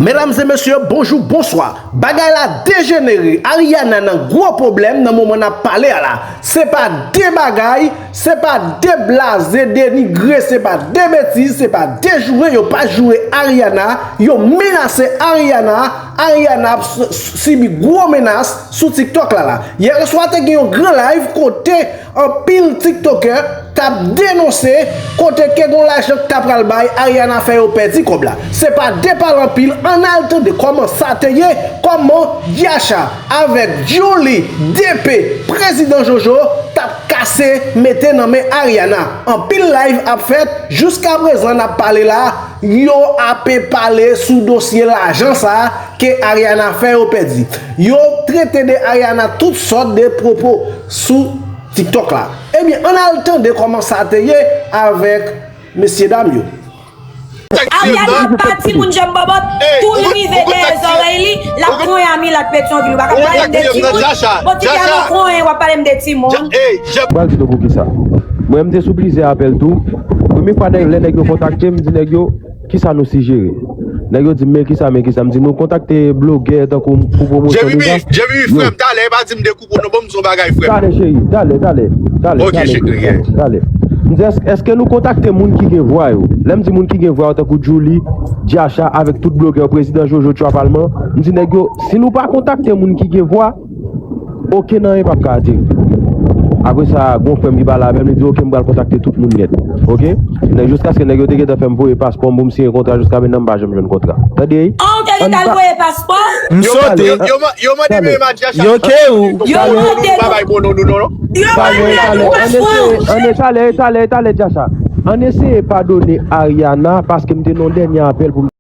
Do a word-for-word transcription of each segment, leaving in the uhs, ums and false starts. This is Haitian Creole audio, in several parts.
Medam e mesye, bonjou, bonswa. Bagay la dejenere. Ariana nan gwo pwoblèm nan moman n ap pale a la. Se pa de bagay, se pa de blaze, denigre, se pa de betiz, se pa de joure. Yo pa joure Ariana, yo menase Ariana. Ariana ap s- s- sibi gwo menas sou TikTok la la. Yè swa te gen yon gran live kote anpil TikToker t ap denonse kote ke gon lajan k ta pral bay Ariana fè yo pèdi kòb la. Se pa de pale anpil, ann al tande kòman sa te ye, kòman Dyacha avèk Djouly, D P, Prezidan Jojo t ap kase mete nan men Ariana. Anpil live ap fèt, jiskaprezan n ap pale la, yo ape pale sou dosye lajan sa ke Ariana fè yo pèdi. Yo trete de Ariana tout sòt de pwopo sou TikTok la. Ebyen, ann al tande kòman sa te ye avèk mesyedam yo. Ariana pa timoun janm bòbòt, tou l rive dèyè zòrèy li, l ap konyen a Milat Petyonvil, ou pa ka pale m de timoun. Bon, ti piano konyen, w ap pale m de timoun. Mwen pral di nou poukisa. Mwen, m te sou plizyè apèl tou. Premye fwa nèg, lè nèg yo kontakte m, m di nèg yo, kisa nou sijere? Nèg yo di m, men kisa, men kisa. M di, nou kontakte blogè tankou m pou pwomosyon deja? Jeremy, Jeremy, frè m, talè, e pa di m dekoupe w non, ban m di w yon bagay, frè m. Talè, cheri, talè, talè. Talè, talè, talè. M di, èske, èske nou kontakte moun ki gen vwa yo? Lè m di moun ki gen vwa yo, tankou Djouly, Dyacha, avèk tout blogè yo, Prezidan Jojo, Tchwa Palman, m di nèg yo, si nou pa kontakte moun ki gen vwa, okenn anyen p ap ka ateri. Apre sa, gon frè m ki pale avè m, li di, oke, m pral kontakte tout moun nèt. Oke? Nèg, jiskaske nèg yo te gentan fè m voye paspò m pou m siyen kontra, jiska mentnan m pa janm jwenn kontra. Tande? An, ou te gentan al voye paspò? M sote. Yo mande menm a Dyacha. Yo ke ou? Yo mande nou. Yo mande nou paspò. Ann eseye, talè, talè, talè, Dyacha. Ann eseye padone Ariana, paske m te nan yon dènye apèl pou m.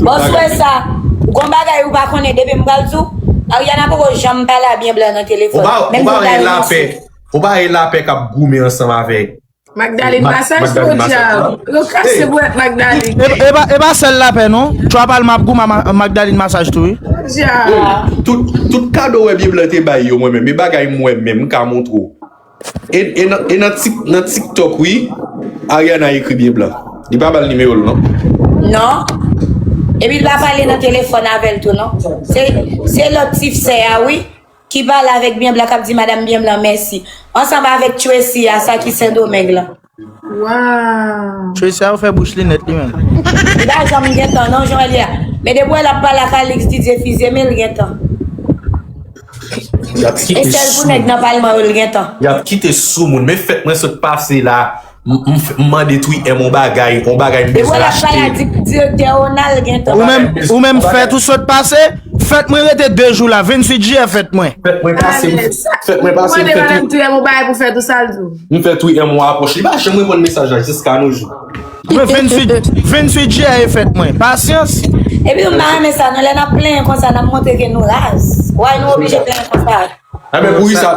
Bòs, ou wè sa? Gon bagay ou pa konnen, depi m pral di w, Ariana poko janm pale a byen blan nan telefòn. Menm si w ta vin isit. Ou pa wè lapè k ap goumen ansanm avèk Magdalene Masaj, podyab. Yo kase bwèt Magdalene. E pa sèl lapè non. Tchwa Palman ap goumen a Magdalene Masaj tou wi. Podyab. Tout kado wè byen blan te bay yo mwen menm, e bagay m wè menm, m ka montre w. E nan TikTok wi, Ariana ekri byen blan. Li pa ba l nimewo l non. Non. Epi l pa pale nan telefòn avè l tou non. Se lòt ti sè a wi. Ki pale avèk byen blan k ap di madanm byen blan mèsi. Ansanm avèk Tracy a sa ki Sendomeng lan. Wow. Tracy a ou fè bouch li nèt li menm. Li pa janm gentan non jan l ye a. Men depi w wè l ap pale ak Alix Didier Fizeme l gentan. E sèl pou nèg nan palman yo l gentan. Y ap kite sou moun. Men fèt mwen sot pase la. M mande three M yon bagay, yon bagay m bezwen achte. Direktè Ronald gentan. Ou menm, ou menm fèt ou sot pase, fèt mwen rete de jou la, venntuit jiyè fèt mwen. Fèt mwen pase, fèt mwen pase, m fè three M. Ou mande three M yon bagay pou fèt ou sa l di w. M fè three M yon apwòch, li pa janm reponn mesaj la jiska no jou. Mwen venntuit, venntuit jiyè e fèt mwen, pasyans. Epi nou pa renmen sa non, lè n ap plenyen konsa n ap montre ke nou raz. Why nou oblije plenyen konsa? Enben poukisa?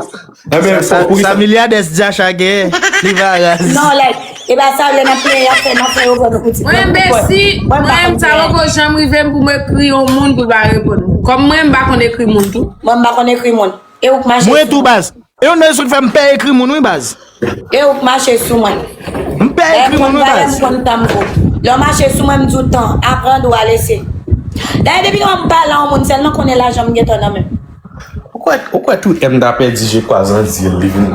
Enben poukisa? Sa milyadè Dyacha genyen, li pa raz. Non, like, e pa sa, lè n ap plenyen, y ap fè, n ap fè yo pran nou pou ti. Mwen, Besi, mwen, sa poko janm rive m pou m ekri yon moun pou l pa reponn. Kòm mwen, m pa konn ekri moun tou. Mwen, m pa konn ekri moun. E ou k mache sou mwen. Mwen tou, baz. E yon nèg sot fè m pè ekri moun, wi, baz. E ou k mache sou mwen. M pè ekri moun, wi, baz. M konn tan m vo. Lè w mache sou mwen, m di w tan, aprann ou a lese. Dayè, depi lè w ap pale a yon moun, sèlman konnen lajan m gentan nan men m. Ou kwè, ou kwè tou M ta pèdi je kwa zandye l li vin.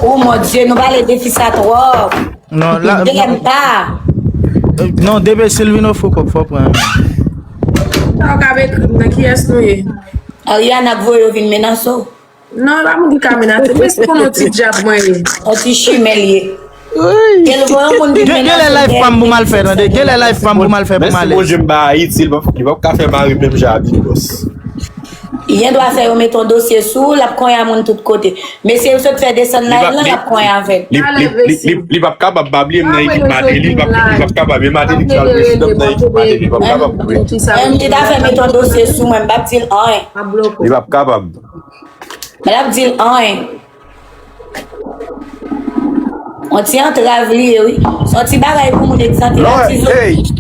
Oh mon Dieu, nou pale de fi sa twòp. Non, la. Dèyè m pa. Non, depi si l vin ofri w kòb, fò w pran. Sa w ka ekri m nan kiyès nou ye? Ariana k voye yo vin menase w. Non, e pa moun ki ka menase m, men se konn yon ti dyab mwen ye. Yon ti chimè l ye. Gen lè live pa m pou m al fè, tande. Gen lè live pa m pou m al fè pou m alèz. Mèsi Bondye m pa Ayiti, li p ap ka fè mare menm jan a Big Boss. Li gen dwa fè yo mete yon dosye sou ou, l ap konyen a moun tout kote. Mesye yo sot fè desann live lan, y ap konyen avè l. Li p ap kapab, pa bliye m nan ekip Martelly, li p ap kapab, e Martelly ki al prezidan m nan ekip Martelly, li p ap kapab vre. Menm li ta fè mete yon dosye sou mwen, m p ap di l anyen. Li p ap kapab. Mwen ap di l anyen. Yon ti antrav li ye wi. Se yon ti bagay pou moun egzante. Atizo,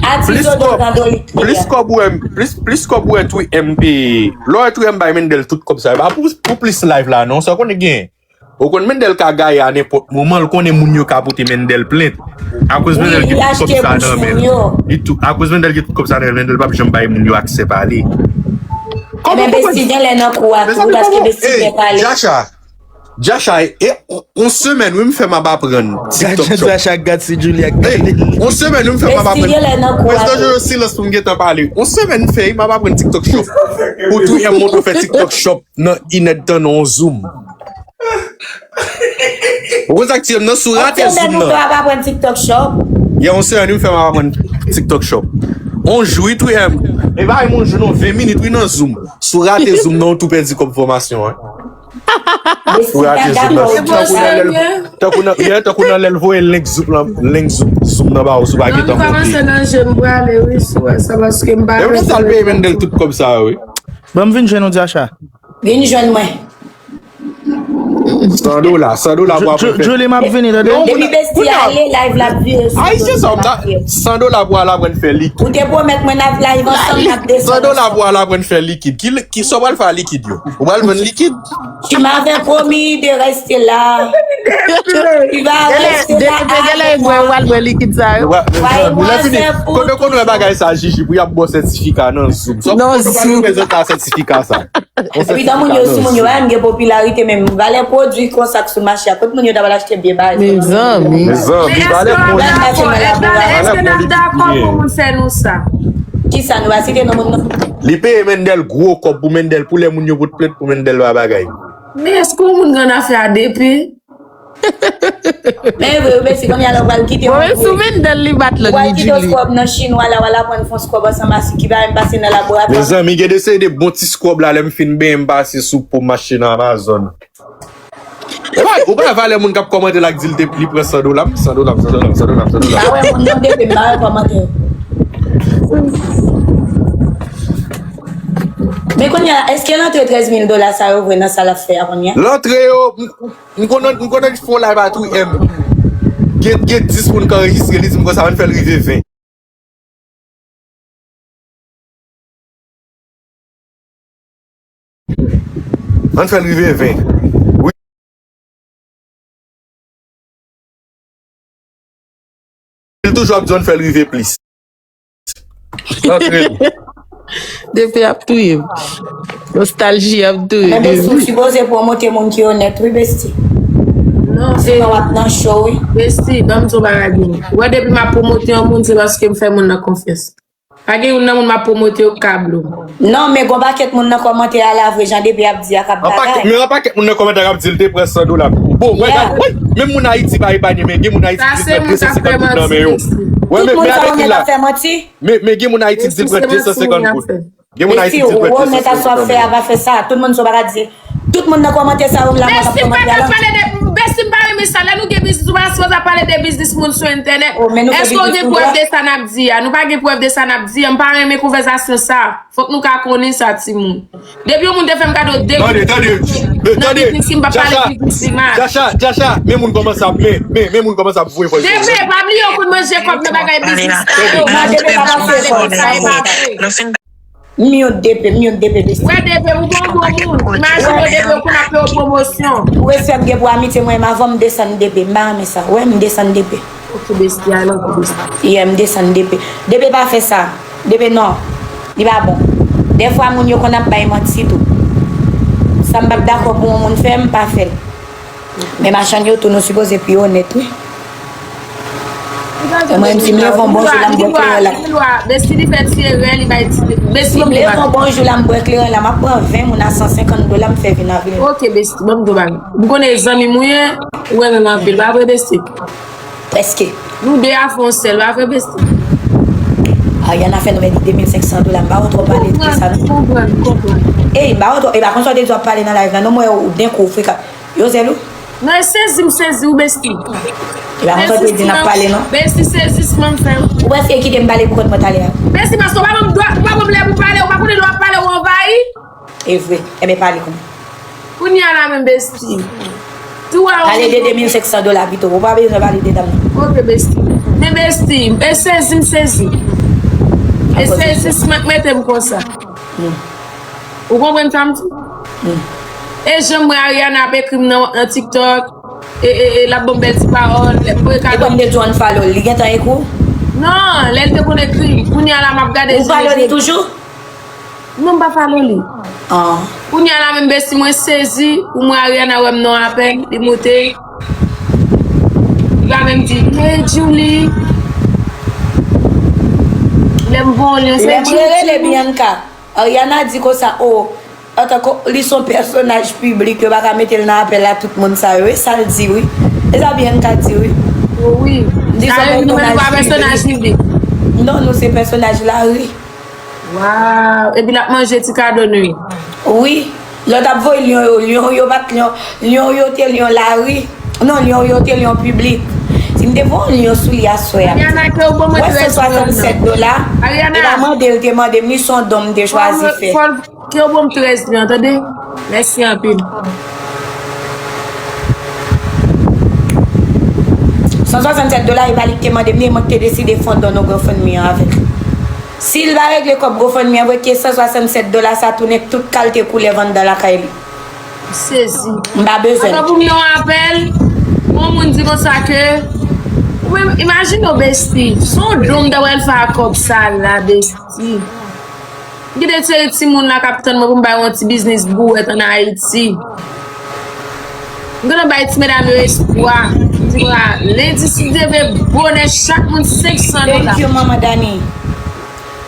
atizo do zandolit li ye. Plis kòb ou wè, plis, plis kòb ou wè three M peye. Lè w wè three M bay Mendel tout kòb sa yo, e pa pou, pou plis live la non. Sa w konnen gen. Ou konn Mendel ka gaye a nenpòt moman, l konnen moun yo ka pote Mendel plent. Akoz Mendel gen tout kòb sa nan men l. Li tou, akoz Mendel gen tout kòb sa nan men l, Mendel p ap janm bay moun yo aksè pale. Kòman, kòman? Besti gen lè nan kou a tou, paske Besti byen pale. Jacha, Jacha, e, on, on semèn, wi, m fè m ap aprann TikTok Shop. Jacha gad si Julie ak Daniel. On semèn, wi, m fè m ap aprann. Besti gen lè nan kou a tou. Prezidan Jojo, silans pou m gentan pale. On semèn, m fè, m ap aprann TikTok Shop. Pou tou M montre w fè TikTok Shop nan inèdtan nan on Zoom. Ou konn sa k tire m nan sou rate Zoom nan. Ou ap aprann TikTok Shop? Ya, on semèn, wi, m fè m ap aprann TikTok Shop. On jou, wi, tou M. E pa menm on jou, non, ven minit, wi, nan Zoom. Sou rate Zoom nan, ou tou pèdi kòb fòmasyon an. Ou rate Zoom nan. Tankou nan lè l, tankou nan, yeah, tankou nan lè l voye link Zoom lan, link Zoom, Zoom nan ba ou, si w pa gentan kopi. Non, m kòmanse nan je m prale, wi, si w wè sa, paske m pa. E pou sa l peye Mendel tout kòb sa yo, wi. Ban m vin jwenn ou, Jacha. Vin jwenn mwen. San dola, san dola pou aprann fè. Julie, m ap vini, tande. Depi Besti ale, live la ap vire sou Ayisyen sa, san dola pou al aprann fè likid. Ou te pwomèt mwen n ap live ansanm, n ap desann ansanm. San dola pou al aprann fè likid. Ki, ki sa w pral fè a likid yo? Ou pral vann likid? Tu m'avais promis de rester là. Tu vas rester là avec moi. Depi te gen lè w al bwè likid sa yo. Kote w konn wè bagay sa, Jiji, pou y ap ba w sètifika nan Zoom? Sa w konn wè prezante sètifika sa? Epi dan moun yo, si moun yo pa gen popilarite, men valè pwodui konsa k sou mache a, kot moun yo ta pral achte byen bagay? Mezanmi. Mezanmi, valè pwodui. Èske n ap dakò pou moun fè nou sa? Kisa, nou pa site non moun nan? Li peye Mendel gwo kòb pou Mendel, pou lè moun yo pot plent pou Mendel pa bagay. Men èske yon moun gen afè a depi? Men vre, wi, Besti, kounye a la w pral kite yon gwo. Bon, men sou Mendel li bat lòt li, Julie. W al kite yon skwòb nan Chinwa la, w al aprann fè yon skwòb ansanm a si ki pa menm pase nan laboratwa. Mezanmi, gen de seri de bon ti skwòb la, lè m fin benyen m pase sou po m achte nan Amazon. Ou pa, ou pa wè valè moun k ap kòmante la k di l te, li pran san dola, san dola, san dola, san dola, san dola. M pa wè moun nan depi m pa wè kòmantè yo. Men kounye a, èske l antre trèz mil dola sa yo vre nan sa l ap fè a kounye a? L antre yo, m, m konnen, m konnen li fè yon live a tou, M. Gen, gen dis moun k anrejistre, li di m konsa, ann fè l rive ven. Ann fè l rive ven. Wi. Li toujou ap di ann fè l rive plis. Antre nou. D P ap touye m. Nostalji ap touye m. Men Besti, ou sipoze pwomote moun ki onèt, wi, Besti. Non, sinon w ap nan cho, wi. Besti, ban m di w bagay, byen. Ou wè, depi m ap pwomote yon moun, se paske m fè moun nan konfyans. Pa gen youn nan moun m ap pwomote yo k ka blo m. Non, men gon pakèt moun nan kòmantè a la, vre, jan depi ap di a k ap bagay. Men yon pakèt moun nan kòmantè a k ap di l te pran san dola. Bon, wè, gad, wè, menm moun Ayiti pa epanye, men gen moun Ayiti ki pran de san senkant goud nan men yo. Wè, men, men Alex la. Men, men gen moun Ayiti ki di l pran de san senkant goud. Gen moun Ayiti ki di l pran de san senkant goud nan men yo. Besti, ou pa ka pale de, Besti, m pa renmen sa. Lè nou gen biznis, ou pa sipoze ap pale de biznis moun sou entènèt. Èske w gen prèv de sa n ap di a? Nou pa gen prèv de sa n ap di a. M pa renmen konvèsasyon sa. Fòk nou ka konnen sa, timoun. Depi yon moun te fè m kado de goud nan biznis li, m p ap pale biznis li mal. Jacha, Jacha, men moun kòmanse ap, men, men, men moun kòmanse ap voye vòy sou mwen. Depe, pa bliye w konn manje kòb nan bagay biznis sa yo. Non, Depe pa pase kòb, sa e pa vre. M yon Depe, m yon Depe, Besti. Wè Depe, ou bon bon moun. Imajinew Depe, ou konn ap fè w pwomosyon. Ou wè respè m gen pou amitye mwen, m avan m desann Depe, m pa renmen sa. Wè m desann Depe. Ok, Besti, I love you, Besti. Yeah, m desann Depe. Depe pa fè sa. Depe non. Li pa bon. Dèfwa moun yo konn ap bay manti tou. Sa m p ap dakò pou yon moun fè, m pa fè l. Men machann yo tou, nou sipoze pi onèt, wi. E mwen menm, si m leve yon bon jou la, m bwè kleren la. Besti, li fè ti erè, li bay ti, Besti, si m leve yon bon jou la, m bwè kleren la, m ap pran ven moun a san senkant dola, m fè vin avè l. Ok, Besti, ban m di w bagay. M konnen zanmi m ou ye, ou renmen m anpil, pa vre, Besti? Prèske. Nou de a fè yon sèl, pa vre, Besti? Ariana fè nou mèt de mil senk san dola, m pa wè w twò pale de sa, non. Konprann, konprann, konprann. Ey, m pa wè w twò, e pa konsa w te di w ap pale nan live la, non, mwen, ou den kou frekan. Yo, Zelou? Non, e sezi m sezi w, Besti. E pa konsa w te di n ap pale, non. Besti, sezisman m fè. Ou prèske kite m pale pou kont mwen talè a. Besti, paske w pa ban m dwa, ou pa ban m lè pou pale, ou pa konnen lè w ap pale, ou anvayi. E vre. Enben, pale kounye a. Kounye a la menm, Besti. Tou a. Pale de de mil senk san dola pito. Ou pa bezwen pale de dam nan. Ok, Besti. Men, Besti, e sezi m sezi. E sezisman k mete m konsa. Hmm. Ou konprann sa m di? Hmm. E jan m wè Ariana ap ekri m nan, nan TikTok, e, e, e, l ap ban m bèl ti pawòl, lè m voye kado. E kòm te di w unfollow l, li gentan ekri w? Non, lè l te konn ekri m. Kounye a la, m ap gade jan li ekri. Ou follow li toujou? Non, m pa follow li. Ah. Kounye a la, menm besti, mwen sezi, pou mwen Ariana wè m nan apèl, li moute. Li pa menm di, "Hey, Julie." Lè m voye yon lyen, se Julie. Lè m rele Bianca, Ariana di konsa, o, antanke li se yon pèsonaj piblik, yo pa ka mete l nan apèl a tout moun sa yo. E sa l di, wi. E sa Bianca di, wi. O, wi. Li se yon pèsonaj piblik. Non, nou se pèsonaj lari. Waw, epi l ap manje ti kado nou yo. Wi, lè w t ap voye lyon yo, lyon yo pa t lyon, lyon yo te lyon lari. Non, lyon yo te lyon piblik. Si m te voye yon lyon sou li aswè a, Ariana, ke w ban mwen wè, trèz milyon nan. San swasannsèt dola. Ariana. E pa mande l te mande m, li se yon don m te chwazi fè. Fò l, fò l, ke w ban m trèz milyon, tande? Mèsi anpil. San swasannsèt dola, e pa li ki te mande m li, e mwen ki te deside fè yon don nan GoFundMe an avè l. Si l pa regle kòb GoFundMe an vre, ke san swasannsèt dola sa tounen tout kalte koulèv anndan lakay li. M sezi. M pa bezwen l. Avan pou m nan apèl, yon moun di konsa ke, ou menm, imajine w, besti, se yon don m ta pral fè ak kòb sa la, besti. M gen de seri timoun la k ap tann mwen pou m bay yon ti biznis bouwèt ann Ayiti. M gentan bay ti medam yo espwa. M di, "Bra, lendi, si Dye vle, bonè, chak moun senk san dola." Thank you, Manman Dani.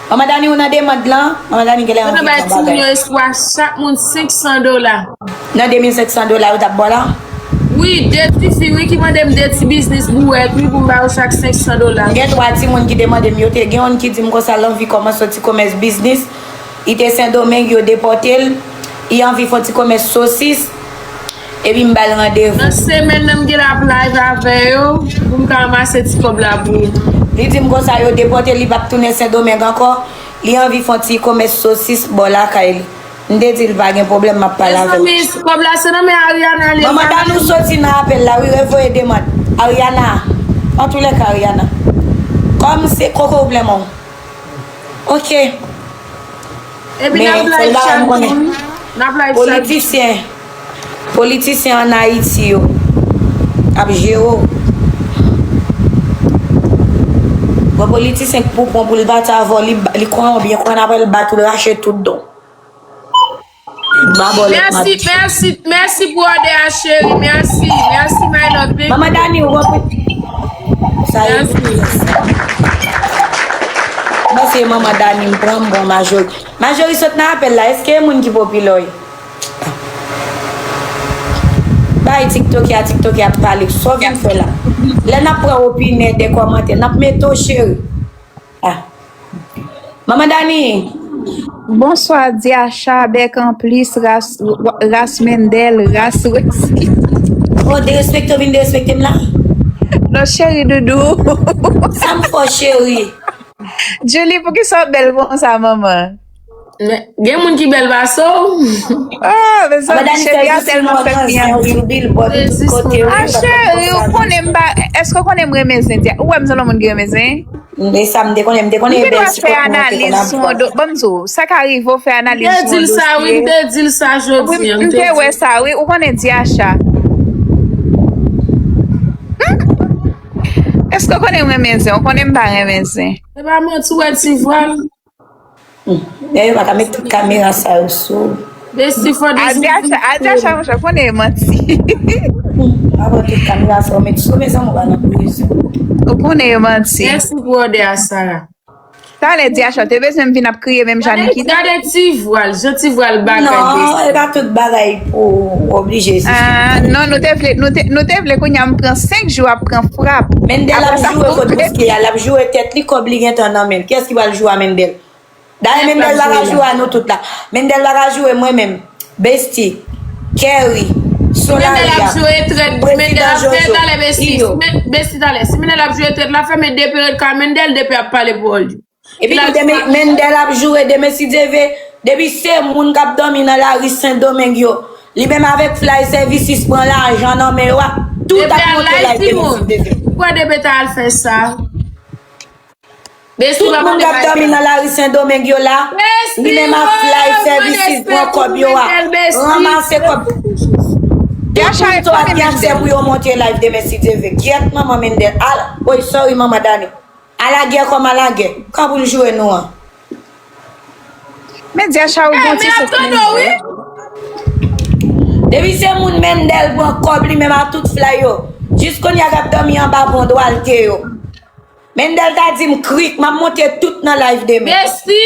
Manman Dani, ou nan demand lan? Manman Dani genlè anvi fè yon bagay. M gentan bay timoun yo espwa, chak moun senk san dola. Nan de mil senk san dola yo t ap ba w la? Wi, de ti fi, wi, ki mande m de ti biznis bouwèt, wi, pou m ba yo chak senk san dola. M gen twa timoun ki te mande m, yo te gen youn ki di m konsa l anvi kòmanse yon ti komès biznis. Li te Sendomeng, yo depòte l. Li anvi fè yon ti komès sosis. Epi m ba l randevou. Nan semèn nan, m gen ap live avè yo pou m ka ranmase ti kòb la pou yo. Li di m konsa, yo depòte l, li p ap tounen Sendomeng ankò. Li anvi fè yon ti komès sosis bò lakay li. M te di l pa gen pwoblèm, m ap pale avè l. Mezanmi, kòb la se nan men Ariana li ye. Manman Dani, ou soti nan apèl la, wi, revoye demann. Ariana, antoulèka, Ariana. Kòm se koko ou plen men w. Ok. Epi n ap live chak jou, wi. N ap live chak jou. Politisyen, politisyen ann Ayiti yo ap jere w. Bon, politisyen k pou pran pou l bat avè w, li, li kwè w byen, kwè n apre l bat ou, l rache tout don. Mèsi, mèsi, mèsi pou òdè a, cheri. Mèsi, mèsi, my love, baby. Manman Dani, ou konprann? Sa e. Mèsi. Mwen se Manman Dani, m pran m bon Majori. Majori sot nan apèl la, èske e moun ki popilè w ye? Bay TikTok a, TikTok ap pale, sa w vin fè la? Lè n ap pran opinè de kòmantè, n ap mete w, cheri. Ah. Manman Dani. Bonswa, Diacha, bèk anplis, ras, ras Mendel, ras Roxy. Oh, derespekte w vin derespekte m la? Non, cheri doudou. Sa m fè w, cheri? Julie, poukisa w bèl konsa, manman? Men, gen moun ki bèl pase w. Oh, mezanmi, cheri a tèlman fè m byen. Ah, cheri, ou konnen m pa, èske w konnen m renmen zen? Ou wè m se yon moun ki renmen zen? E sa m te konnen, m te konnen e bèl ti kòk mwen te konn ap vòlè. Ban m di w, sa ka rive w fè analiz sou yon dosye. M te di l sa, wi, m te di l sa jodi a, m te di. M te wè sa, wi, ou konnen Diacha. Èske w konnen m renmen zen? Ou konnen m pa renmen zen. Se pa manti, w wè ti vwal. Hmm. Men yo pa ka met tout kamera sa yo sou. Besti fò de. Adiacha, Adiacha, monchè, konnen e manti. Hmm. Avan tout kamera sa yo met sou, mezanmi, ou pa nan prizon. Ou konnen e manti. Mèsi pou òdè a, Sara. Talè Diacha, te bezwen m vin ap kriye menm jan nou kite. Gade, gade ti vwal, jan ti vwal bagay. Non, e pa tout bagay pou oblije. Ah, non, nou te vle, nou te, nou te vle kounye a m pran senk jou ap pran frap. Mendel ap joure kot boske a, l ap joure tèt li, kòb li gentan nan men l. Kiyès ki pral joure a Mendel? Dayè, Mendel pa ka joure a nou tout la. Mendel pa ka joure mwen menm. Besti. Kerry. Solaya. Mendel ap joure trèt. Prezidan Jojo. Talè, Besti. Besti, talè. Si Mendel ap joure trèt, l ap fèmen de perèd ka Mendel, depi ap pale pou li. Epi tou, Mendel ap joure demen si Dye vle. Depi se moun k ap dòmi nan lari Sendomeng yo. Li menm avèk Fly Services pran lajan nan men yo a. Tout ap monte live demen si Dye vle. Ou kwè depi ta al fè sa? Tout moun k ap dòmi nan lari Sendomeng yo la, li menm ap fly services, pran kòb yo a, ranmase kòb. Tout moun yo ap gen aksè pou yo monte live demen si Dye vle. Gyèt manman Mendel. Al, woy, sorry manman Dani. Alagè kòm alagè. Kan pou l joure nou an? Men Dyacha ou gon ti sòt Mendel. Depi se moun Mendel pran kòb li menm a tout fly yo. Jis kounye a k ap dòmi anba pon Dwalte yo. Mendel ta di m krik, m ap monte tout nan live demen. Besti,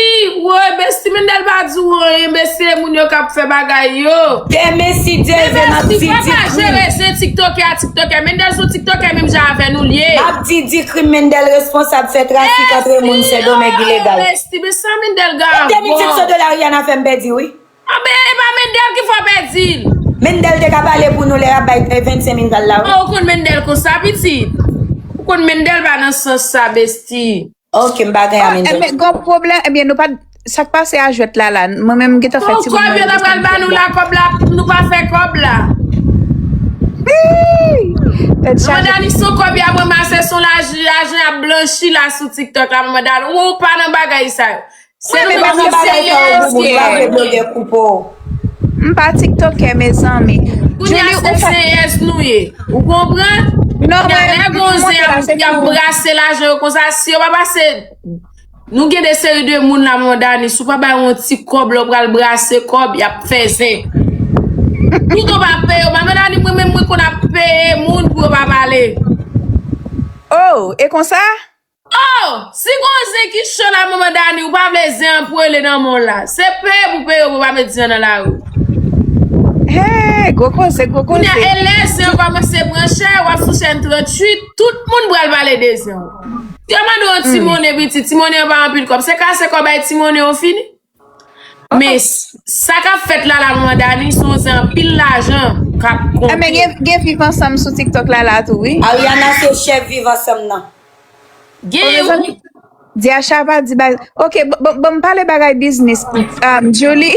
woy, besti Mendel pa di w anyen, besti se moun yo k ap fè bagay yo. Demen si Dye vle m ap di di krik. Besti, papa jere zen tiktokè a tiktokè. Mendel se yon tiktokè menm jan avè nou l ye. M ap di di krim Mendel responsab fè trafik antre moun Sendomeng ilegal. Besti, men sa Mendel gen a bon. Demen ti sòt de la Rihanna fè m pèdi wi. Anben, e pa Mendel ki fè w pèdi l. Mendel te ka pale pou nou lè y ap bay vennsenk mil dòla wi. Ou konn Mendel konsa pitit. Ou konn Mendel pa nan sans sa besti. Ok, m pa gen a Mendel. Ebyen gon pwoblèm, ebyen nou pa, sa k pase a jwèt la la, mwen menm m gentan fè ti moun mwen. Kòb yo ta pral ba nou la, kòb la, nou pa fè kòb la. Manman Dani, se yon kòb y ap ranmase, se yon lajan y ap blanchi la sou TikTok la, manman Dani, ou pa nan bagay sa yo. Se nou menm ki serye. M pa tiktokè mezanmi. Kounye a se seyès nou ye. Ou konprann? Kounye a lè gon zen y ap brase lajan yo konsa, si yo pa pase, nou gen de seri de moun la manman Dani, si w pa bay yon ti kòb lè w pral brase kòb, y ap fè zen. Tout ou pa peye yo, manman Dani mwen menm mwen konn ap peye moun pou yo pa pale. Oh, e konsa? Oh! Si gon zen ki cho la manman Dani, ou pa vle zen an pwele nan men w la. Se peye pou peye pou pa met zen an nan lari. Hey, gwo koze, gwo koze. Kounye a, e lè zen an kòmanse pran chè, w ap sou chèn tranntuit, tout moun pral pale de zen an. Yo mande w ti monnen piti, ti monnen an pa anpil kòb. Se kase kòb bay ti monnen yo fini. Men sa k ap fèt la la manman Dani, se yon zen anpil lajan k ap konte. Enben gen, gen viv ansanm sou TikTok la la tou wi. Ariana se chèf viv ansanm nan. Gen wi. Dyacha pa di bagay. Ok, bon, bon, m pale bagay biznis. Um, Julie,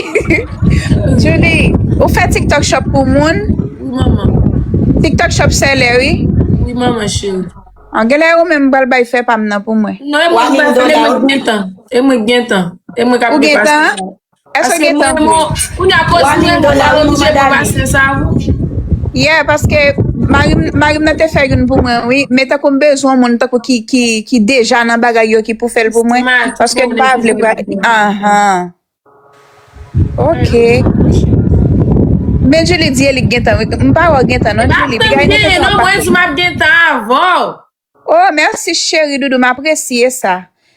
Julie, ou fè TikTok shop pou moun? Wi manman. TikTok shop sèlè wi. Wi manman cheri. An genlè ou menm pral bay fè pa m nan pou mwen. Non, e mwen k ap fè l, e mwen k gentan. E mwen k gentan. E mwen k ap depase sa. Èske w gentan? Kounye a koz mwen, mwen pa oblije pou pase sa pou. Yeah, paske mari m, mari m nan te fè youn pou mwen wi. Men tankou m bezwen yon moun tankou ki, ki, ki deja nan bagay yo ki pou fè l pou mwen. Paske m pa vle pral. Anhan. Ok. Men Julie di e li k gentan wi. M pa wè w gentan non Julie. Piga nou te fè yon pati. Mwen di m ap gentan avè w. Oh, mèsi cheri doudou, m apresye sa.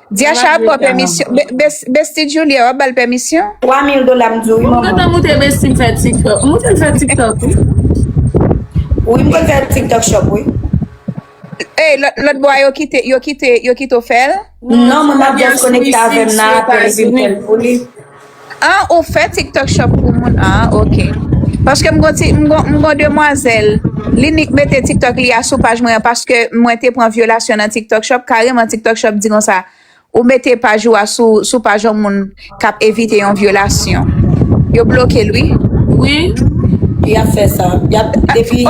Dyacha ap ba w pèmisyon. Be- bes- Besti Julie, w ap ba l pèmisyon? Twa mil dola m di w wi manman. Mwen gentan moute Besti m fè TikTok. Moute l fè TikTok wi. Wi, m konn fè TikTok shop wi. Ey, lòt lòt bò a yo kite, yo kite, yo kite w fè l? Non, mwen m ap just konekte avè m nan apèl epi m fè l pou li. An, ou fè TikTok shop pou moun? An, ok. Paske m gon ti, m gon, m gon demwazèl, li nik mete TikTok li a sou paj mwen an paske mwen te pran vyolasyon nan TikTok shop. Kareman TikTok shop di konsa, ou mete paj ou a sou, sou paj yon moun k ap evite yon vyolasyon. Yo bloke l wi. Wi. Y ap fè sa. Y ap, depi,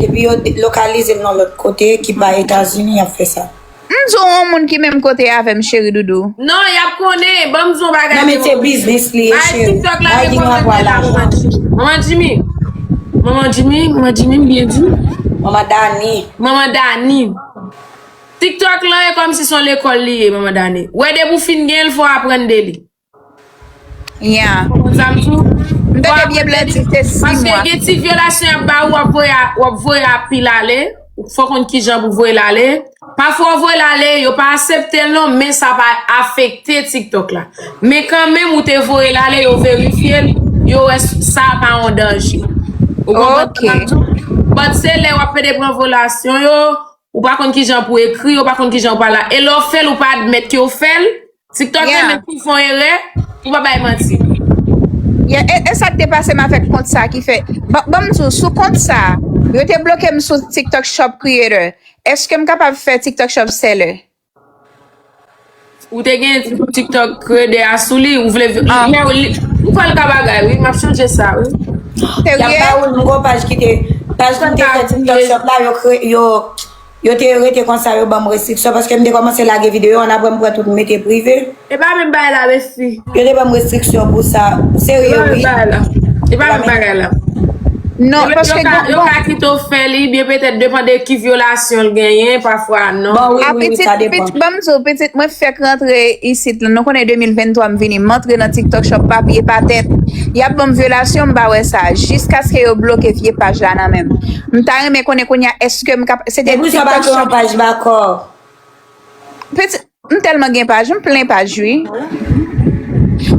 depi yo lokalize l nan lòt kote ki pa Etazini, y ap fè sa. M di w yon moun ki menm kote avè m, cheri doudou. Non, y ap konnen. Ban m di w yon bagay. Non, men se biznis li ye, cheri. Bay TikTok la rekonèt li la, manman Jimmy. Manman Jimmy, manman Jimmy, m byen di. Manman Dani. Manman Dani. TikTok lan e kòmsi se yon lekòl li ye, manman Dani. Wè depi w fin gen l, fò w aprann de li. Yeah. Konprann sa m di w? M te byen blanti, se sis mwa. Paske gen ti vyolasyon y ap ba ou, w ap voye a, w ap voye a pil ale. Fò w konn kijan pou voye l ale. Pafwa w voye l ale, yo pa aksepte l non, men sa pa afekte TikTok la. Men kanmenm ou te voye l ale, yo verifye l, yo wè s- sa pa yon danje. Ou konprann sa m di w? But se lè w ap pede pran vyolasyon yo, ou pa konn kijan pou ekri, ou pa konn kijan pou pale. E lè w fè l, ou pa admèt ke w fè l, TikTok renmen tou fè yon erè, pou pa bay manti. Yeah, e, e sa k te pase m avèk kont sa ki fè, ban, ban m di w, sou kont sa, yo te bloke m sou TikTok Shop Creator. Èske m kapab fè TikTok Shop Seller? Ou te gen TikTok Creator a sou li, ou vle, men li, ou fè l ka bagay, wi, m ap chanje sa, wi. Serye? Y ap ba ou, m gon paj ki te, paj ki te fè TikTok Shop la, yo kre-, yo, Yo te rete konsa, yo ban m restriksyon, paske m te kòmanse lage videyo, ann apre m pran tout m mete prive. E pa menm bagay la, besti. Yo te ban m restriksyon pou sa. Serye, wi. E pa menm bagay la. E pa menm bagay la. Non, paske yo ka, yo ka kite w fè li, byen petèt depann de ki vyolasyon l genyen, pafwa non. Bon, wi, wi, wi, sa depann. Pitit, ban m di w, pitit, mwen fèk rantre isit la. Nou konnen de mil venntwa m vini, m antre nan TikTok Shop, papye pa tèt. Y ap ban m vyolasyon, m pa wè sa. Jiskaske yo bloke vye paj la nan men m. M ta renmen konnen kounye a, èske m kap-, se te TikTok Shop. Epi sa pa gen yon paj bakò. Pitit, m tèlman gen paj, m plen paj, wi.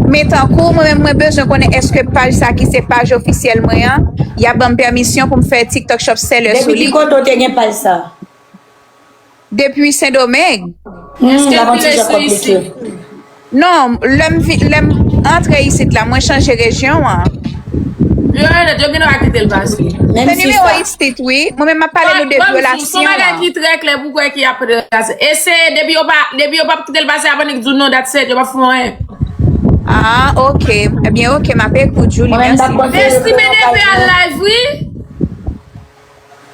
Men tankou, mwen menm, mwen bezwen konnen èske paj sa ki se paj ofisyèl mwen an, y ap ban m pèmisyon pou m fè TikTok Shop seller sou li. Depi ki kote w te gen paj sa? Depi Sendomeng. Hmm, èske l vire sou isit? Non, lè m vi-, lè m antre isit la, mwen chanje rejyon an. Yo, yo, yo gen dwa kite l pase. Se nimewo isit, wi. Mwen menm, m ap pale nou de vyolasyon an. Son bagay ki trè klè pou kwè ki ap kite l pase. E se depi yo pa, depi yo p ap kite l pase, apre nèg di w non, that's it, yo p ap fè anyen. Ah, ok. Ebyen, ok, m ap ekout, Julie, mèsi. Besti, men depi al live, wi.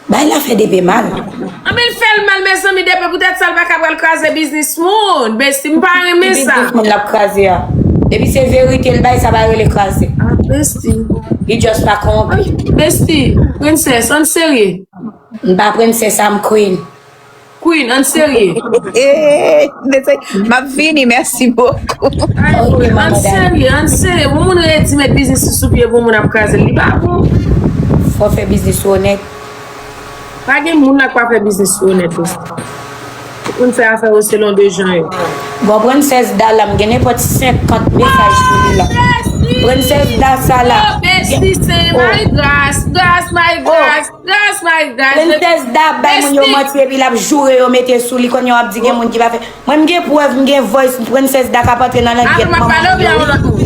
Bay la fè depe mal. Anben, l fè l mal, mezanmi, depe poutèt sa, l pa ka pral kraze biznis moun. Besti, m pa renmen sa. Ki biznis moun l ap kraze a? Depi se verite l bay, sa pa rele kraze. Ah, besti. Li just pa konprann. Besti, princess, ann serye. M pa princess, I'm queen. Queen, ann serye. Eh, mesye, m ap vini, mèsi bokou. Ay, ann serye, ann serye. Pou moun redi met biznis li sou pye, pou moun ap kraze l, li pa bon. Fò fè biznis ou onèt. Pa gen moun la k pa fè biznis ou onèt, besti. Tout moun fè afè yo selon de jan yo. Bon, Princess Da la, m gen nenpòt senkant mesaj pou li la. Princess Da sa la. Oh, besti, se my grace, grace, my grace. Gras, my gras. Princess Da ap bay moun yo manti epi l ap joure yo mete sou li, kounye a w ap di gen moun ki pa fè. Mwen m gen prèv, m gen voice, Princess Da k ap antre nan langyèt manman moun yo, wi.